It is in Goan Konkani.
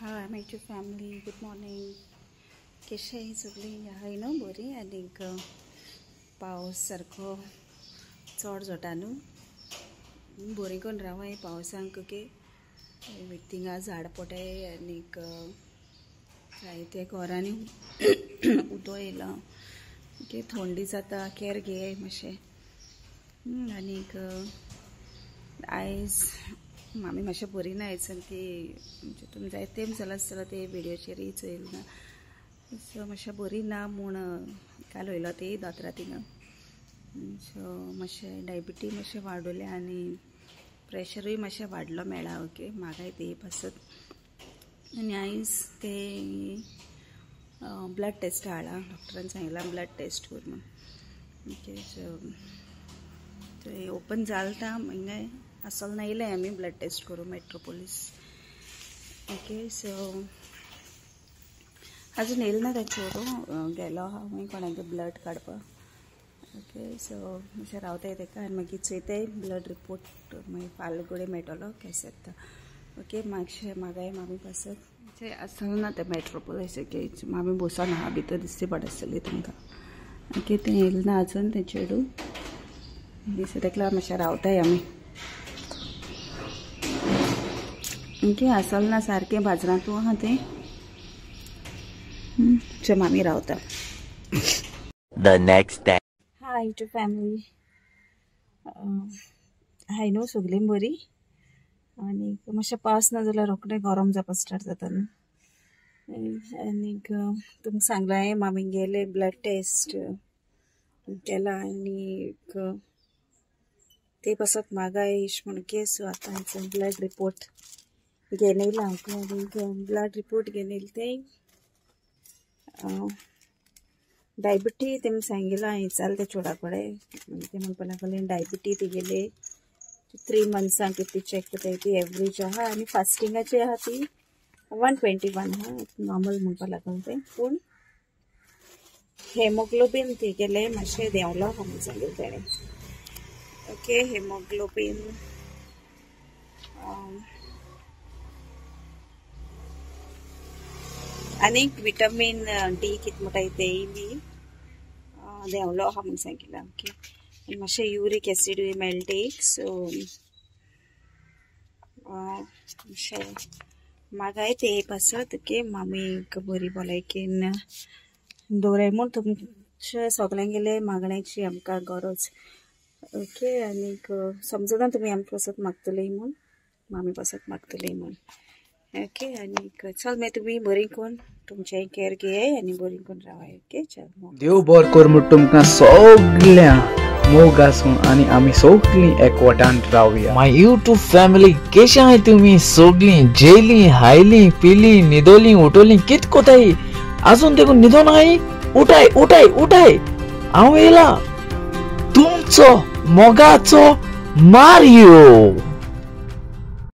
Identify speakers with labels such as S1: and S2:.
S1: Hi my YouTube family, good morning. कशें सगळीं आहाय न्हू बरी. आनीक पावस सारको चड जाता न्हू, बरी करून रावाय पावसांक. ओके, थिंगा झाड पडटाय आनीक जायते घरांनी उदक येयलां. ओके, थंडी जाता, केर घेयाय मातशें. आनीक आयज मामी मातशें बरी ना सामकी, म्हणजे तुमी जायते तेंप जाला आसतलो ते व्हिडियोचेरूय चोयल ना. सो मातशें बरी ना म्हूण काल वयलो ते दोतोरा थिंगा. सो मातशें डायबिटी मातशें वाडोवलें आनी प्रेशरूय मातशें वाडलो मेळ्ळा. ओके, म्हाकाय ते पासत. आनी आयज ते ब्लड टेस्ट हाडला, डॉक्टरान सांगलां ब्लड टेस्ट कर म्हूण. ओके, सो ते ओपन जालता मागीर असल नायले आमी ब्लड टेस्ट करूं मेट्रोपोलीस. ओके, सो अजून येयलें ना तें चेडूं, गेलो आहा मागीर कोणागे ब्लड काडपाक. ओके, सो मातशें रावताय तेका आनी मागीर चोयताय ब्लड रिपोर्ट मागीर फाल्यां कडेन मेळटलो केसो येता. ओके, मातशें म्हाकाय मामी पासत आसल ना तें मेट्रोपोलीस. ओके, मामी बसोन आहा भितर, दिसती पड आसतली तुमकां. ओके, तें येयलें ना अजून तें चेडूं, दिसता तेका लागून मातशें रावताय आमी. ओके, असल ना सारकें बाजारांतू आहा तें, मामी रावता.
S2: The next day.
S1: Hi YouTube family, हाय न्हू सगळीं बरी. आनीक मातशें पावस ना जाल्यार रोखडें गरम जावपा स्टार्ट जाता न्हू. आनीक तुमकां सांगलां हांवें मामी गेले ब्लड टेस्ट केला आनीक ते पासत म्हाका इश म्हूण केस. आतां ब्लड रिपोर्ट घेवन येयला. आनीक ब्लड रिपोर्ट घेवन येयले ते डायबिटी तेमी सांगिलां विचारलें त्या चेडा कडेन. ते म्हणपाक लागले डायबिटी तिगेले 3 मंथ्सांक ती चॅक करताय ती एवरेज आहा आनी फास्टिंगाची आहा ती 121 आहा, नॉर्मल म्हणपाक लागले ते. पूण हेमोग्लोबीन तिगेले मातशें देंवलो आहा म्हूण सांगिल्लें तेणें. ओके, हेमोग्लोबीन आनीक विटामीन डी कितें म्हणटाय तेय बी देंवलो आहा म्हूण सांगिल्लें. ओके, आनी मातशें युरीक एसिडूय मेळटा एक. सो मातशें म्हाकाय ते पासत. ओके, मामीक बरी भलायकेन दवराय म्हूण तुमचे सगल्यांगेले मागण्याची आमकां गरज. ओके, आनीक समजना तुमी आमकां पासत मागतली म्हूण, मामी पासत मागतली म्हूण. ओके, आनीक चल मागीर तुमी बरी करून तुमचें केअर घेयाय आनी बरी करून रावाय. ओके, चल
S3: देव बरो कर म्हूण तुमकां सगळ्यां मोग आसूं आनी आमी सगळीं एकवटान रावया.
S4: My YouTube family, केशें आहाय तुमी सगळीं? जेली, हायली, पिली, न्हिदोली, उठोली, कित कोताय? आजून देखून न्हिदोन आहाय? उठाय उठाय उठाय, हांव येयला तुमचो मोगाचो मारियो.